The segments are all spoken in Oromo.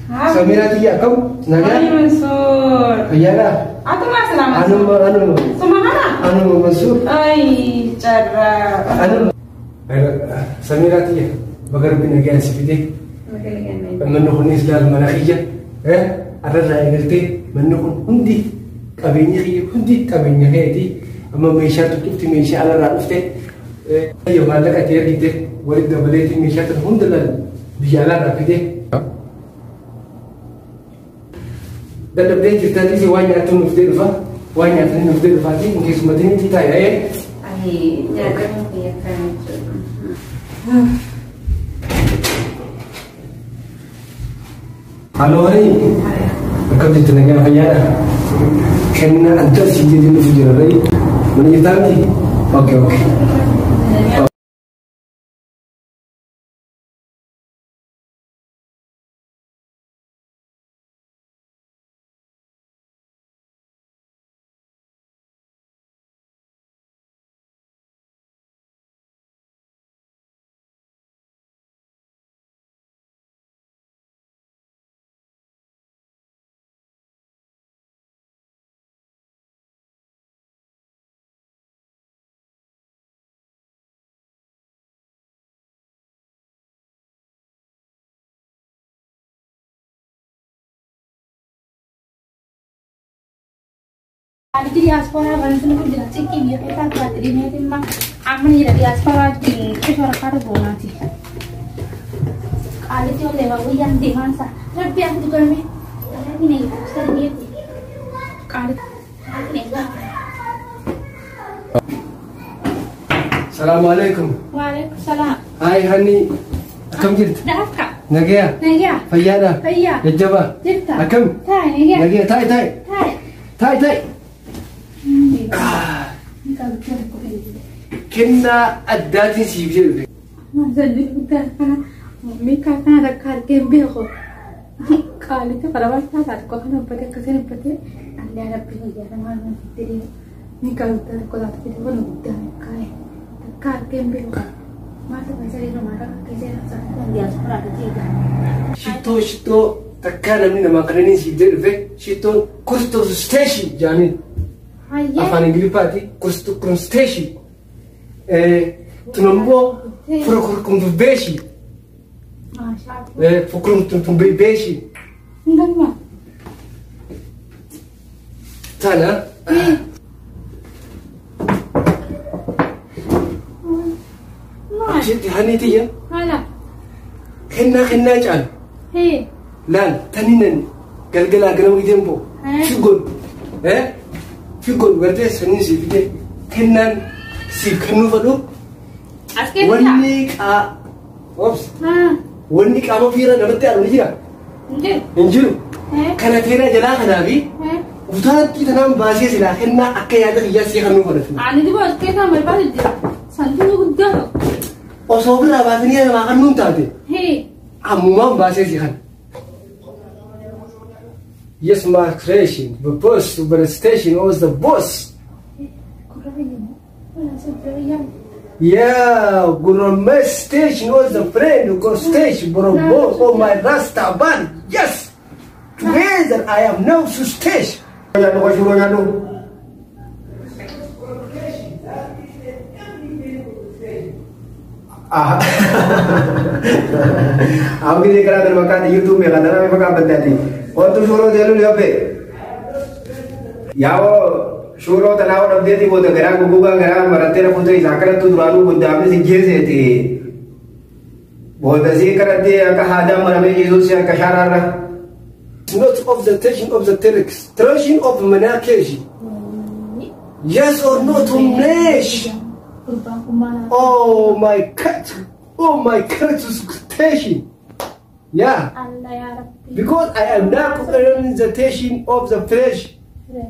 Samiraa tiyya akkam? Nagaa? Ani Mansuur. Fayyaadhaa? Atuma silaa Mansuur. Anuma anuma. Suma kana? Anuma Mansuur. Ay carraa. Anuma. Samiraa tiyya baga rabbi nagaan si fide. Manni kunis laal mana kiyya. Arrarraa eegaltee manni kun hundi qabeenya kiyya hundi qabeenya keeti. Amma meeshaa tuttuqti meeshaa alarraa dhufte. Maallaqa itti ergite walitti dabaleetii meeshaa tan hunda laal biyya alaarraa fide. Dadhabdee jirtaatis waan nyaattu nuuf dhufa. Waan nyaatanii nuuf dhufaati keessumatanii itti taa'ee. Ay nyaata kiyya kana jechuudha. Halloo horii akkam jirtu nagaa fayyaadha? Kennaa adda siin jedhee nuuf jira ree. Mana jirtaa miti? Okay okay. Aliti diaspora bantu nu jira cikki biyya keessaa taate dhimeetimma amma jira diaspora xiqqoo rakkaata goonaati. Qaalitti ol deema guyyaan deemansa rabbi ati dugalme rabbi ne sirbiyetti qaalitti rabbi ne. Salaamu alaikum. Waalaikum salaam. Hayi hani akkam jirtu? Daafka. Nagayaa? Nagaa. Fayyaadha? Fayyaa. Jajjabaa? Jirta. Akkam? Taa'e nagaa. Nagayaa taa'i taa'i. Taa'e. Taa'i taa'i. Kennaa addaatiin siif jedhu. Masalli guddaa kana meekaa kana takka argeen beeku. Qaalitti qalabataa taate qofa uffate akkasiin uffate allee rabbi guyyaa maal maal fidee meekaa guddaa tokko taate fide kun guddaa meekaa takka argeen beeku. Maal ta'e isa irra maal akka keessa kan diyaaspoora ta'e. Shittoo shittoo takkaa namni namaa kanneen siif jedhu dhufe shittoon kurstoos jaaniin. Afaan Ingiliffaati kurstoos. Tun ammoo furkurkumbeeshi. Furkurkumbeeshi. Ndalma. Tana. Ashitti hani tiyya. Haala. Kennaa kennaa caalu. Laal taninan galgalaa ganama giteen boo. Figoon. Figoon gartee sanii siif fide kennaan siif kennuu fedhu. As keessa. Wanni qaa. Ops. Wanni qaama fiira namatti aanu ni jira. Hin jiru. Kana teeraa jalaa kanaa fi utaantii tanaan baasee silaa kennaa akka yaada kiyyaa sii kennuu fedhatu. Ani diboo as keessaa barbaadu jira. Santuuqa guddaa tokko. Osoo birraa baasanii namaa kennuun taate. Ammumaan baasee sii kenna. Yes, my creation, the boss, the station was the boss. Yeah, Gurome station was the friend, go station, bro, boss, oh my Rasta band, yes. Together I am now to station. आप भी देख रहा था मकान YouTube में खाना में मकान बनता थी और तू शुरू दे लो पे या वो शुरू तनाव डब देती वो तो घरा गुगु का घरा मरते ना पुत्र जाकर तू दुरानु गुद्दाम से गिर से थी बहुत ऐसी करती है कहा आदम मरमे जीसस से कशारा रहा Not of the tension of the tension of Manakeshi. Yes or no to Nesh. Oh my cat! Oh my cat station. Yeah. Because I am not comparing the tension of the flesh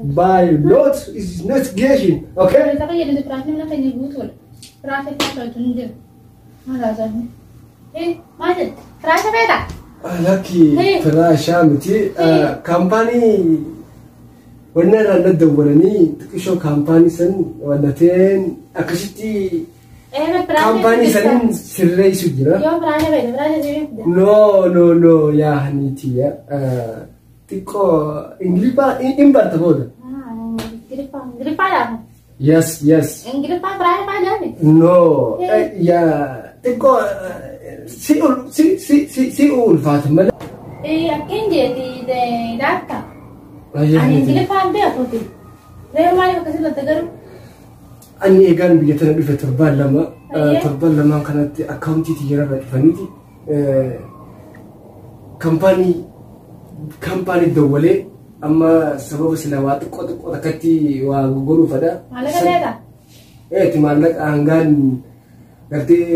by not is not getting. Okay? Lucky Frasha miti company wannan ranar da wani tukisho company san wanda ten akasiti Kaampaanii saniin sirreessu jira. No, no, no, yaa haniiti xiqqoo Ingiliffaa hin barta booda. Yes, yes. No, yaa xiqqoo si ulfaata malee. Akkin jeeti daakka. Ani Ingiliffaan beekuuti. Reefu maaliif akkasii latta garuu? Ani eegaan biyya tana dhufe torbaan lama torban lamaan kanatti akkaawuntii xiyyaararra dhufaniiti kaampaanii dawwalee amma sababa sila waa xiqqoo xiqqoo takkatti waa godhuufadha. Maallaqa beekaa? Eeti maallaqa hangaan gartee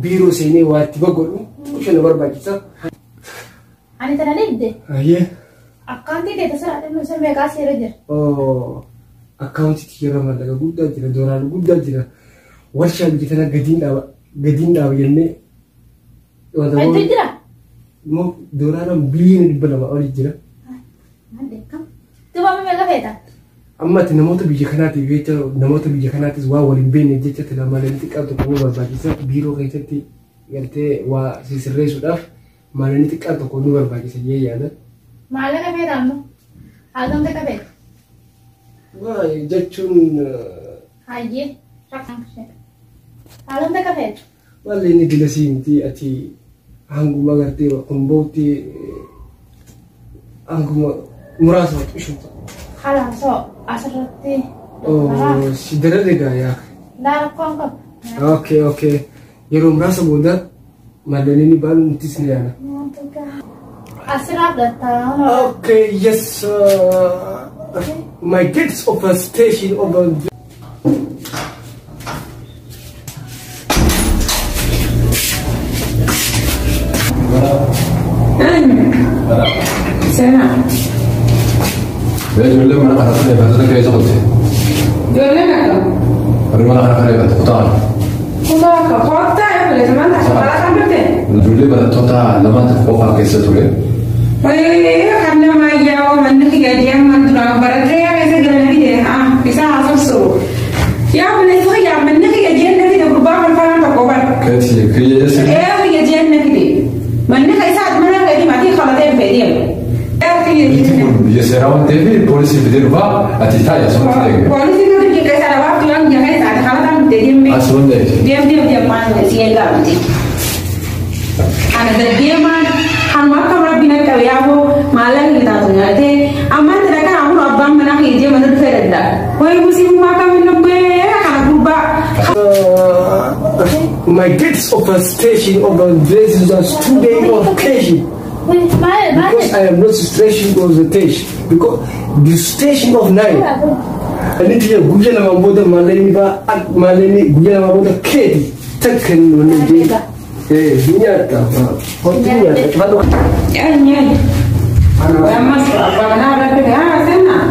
biiroo seenee waa itti godhu xiqqoo na barbaachisa. Ani tana liibde? Ayyee. Akkaawuntii deeta sana dhimma isa meeqaa seera jira? Akkaawuntii xiyyaarra maallaqa guddaa jira, doolaara guddaa jira. Warshaa biyya tana gadiin dhaaba jennee. Hedduu jira? Immoo doolaara biliyoona 200 olii jira. Duuba meeqa feeta? Amma ati namoota biyya kanaatiif jecha namoota biyya kanaatis waa waliin beekne jecha tilmaamanii xiqqaa tokko nu barbaachisa. Biiroo keessatti galtee waa sirreessuudhaaf maallaqni xiqqaa tokko nu barbaachisa jee yaada. Maallaqa feeta ammoo? Hagam takka feeta? Waa jechuun. Hayyee. Hagam takka feeta? Walli inni dilasii miti ati hanguma gartee kun bootti hanguma muraasa xishuuta. Halaasoo asirratti. Si dararre gaa yaa. Laa rakkoon qabu. Okay, okay. Yeroo muraasa booda maallaqni ni baanu nutis ni yaana. Asirraa fudhattaa. Okay, yes. My gates of a station of a. Sena. Ijoollee mana kana kana eebbatu keessa qotte. Ijoolleen akka? Warri mana kana kana eebbatu kutaa. Kutaa akka kottaa eebbate mana kana kan dhufte. Ijoollee barattoota lamaan tokko qofaa keessa ture. Kan nama yaa'u manni kiyya deeman duraan baratee keessa galanii fide isaa haasofsu. Yaa buleessi kiyya manni kiyya jeenna fide gurbaa falfalaan tokko bara. Keeti kiyya jeessa. Ee kiyya jeenna fide. Manni isaa mana gadi maatii qabatee hin fedhiin. Biyya seeraa waan ta'eef poolisii fidee dhufaa ati taa'e asumatti ta'e. Poolisii kan biyya keessa lafaaf turan biyya keessa ati qabataan fidee deemee. Asuma ta'e. Deem deem deem waan si eegaa miti. Ana deemaan hanuma akka rabbi na qabe yaaboo maallaqa kitaatu nyaatee ammaan tana kana kun abbaan manaa kiyya deema na dhufee danda'a. Wayi musiibummaa kamiin nubbee kana gurbaa. My gates of a station of a this today of occasion. Because I am not station of the station. Because the station of nine. Ani tiya guyya lama booda maallaqni baa maallaqni guyya lama booda keeti takka inni wanni jee. Nyaata. Hotii nyaata. Nyaata. Ammas abbaa manaa irratti haa seenaa.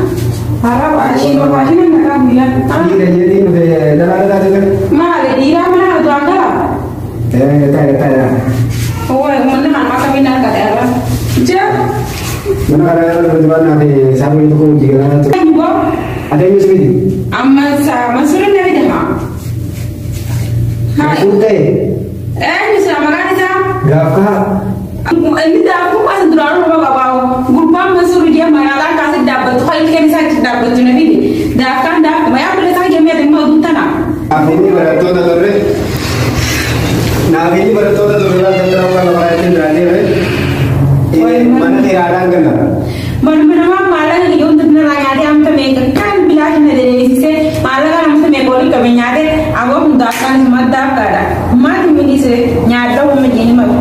Hara waashii waashii na qabu yaa. Dhiira jedhii nuti dalagaa taate kan. Maali dhiiraa mana duraan gara? Taa'e taa'e. Owwa manni kan akka minaan kadhe irra. Jee. Mana kana irra nuti waan naaf saamni tokko hojii galaa ture. Eenyu Ate eenyu si fide? Amma Mansuuriin na fide haa. Mansuur ta'e. Eenyu sila maqaan isaa? Gaafkaa. Inni daakuu as duraan roba qabaawu. Gurbaan Mansuur jee magaalaa kaasee dhaabbatu kan ilkeen isaa achi dhaabbatu na fide. Daakkaan daakuma yaa bila isaa jemmee ati immoo oduun tana. Naafini barattoota turre. Naafini barattoota turre laata bira waan lafa ittiin jiraatee mana xiraadhaan gala. Manuma namaa maallaqa yoo hundi irraa nyaatee amta meeqa kan bilaash na dandeessisee maallaqa amta meeqa waliin qabe nyaatee aboo kun daakkaan isuma daakkaadha. Maati miidhise nyaadha waan miidhini malu.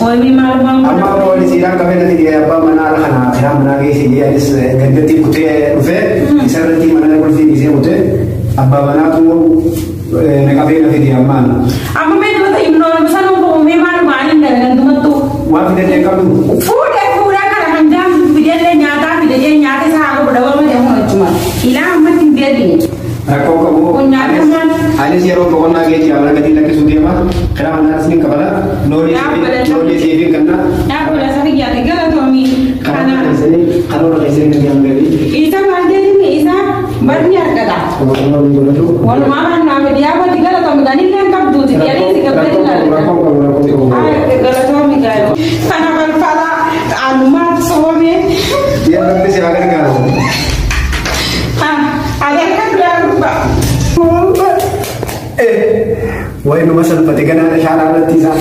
Wabii maal waan Amma poolisiidhaan qabee natti dhiyee abbaa manaa ala kana karaa manaa geesse jee anis gandatti kutee dhufee isarratti mana qulfii dhiisee kutee abbaa manaatu na qabee na fide ammaan. Amma mee dubata himnoo sanuu boomee maal maaliin dalagan dumattu. Waan fidannee qabdu. Fuudhee fuudhee kana kan jaamtu fidellee nyaataa fidee nyaata isaa haa godhu dhabama jedhamu achuma. Ilaa ammatti hin beekne. Rakkoo qabu. Kun nyaata maal? Anis yeroo boqonnaa ga'ee jira mana gatii lakkisuu deema. Karaa manaas ni qabala. Loolii siifin kenna. Dhaabbata isa biyyaati galatoomii. Karaa karoora keessanii kan jedhamu gabii. Isa maal jedhini isa barni argata. Walumaa Walumaa kan naaf dhiyaabbatti galatoomii kan Rakkoon qabu rakkoon qabu. Galatoomi gaayoo. Kana falfala anumaatu soomee. Yaa Rabbi si haa gargaaru. Agarka biraa gubbaa. Way numa salphate ganaadha shaaraa irratti isaa.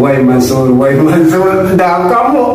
Way Mansoor, way Mansoor, daakkamoo.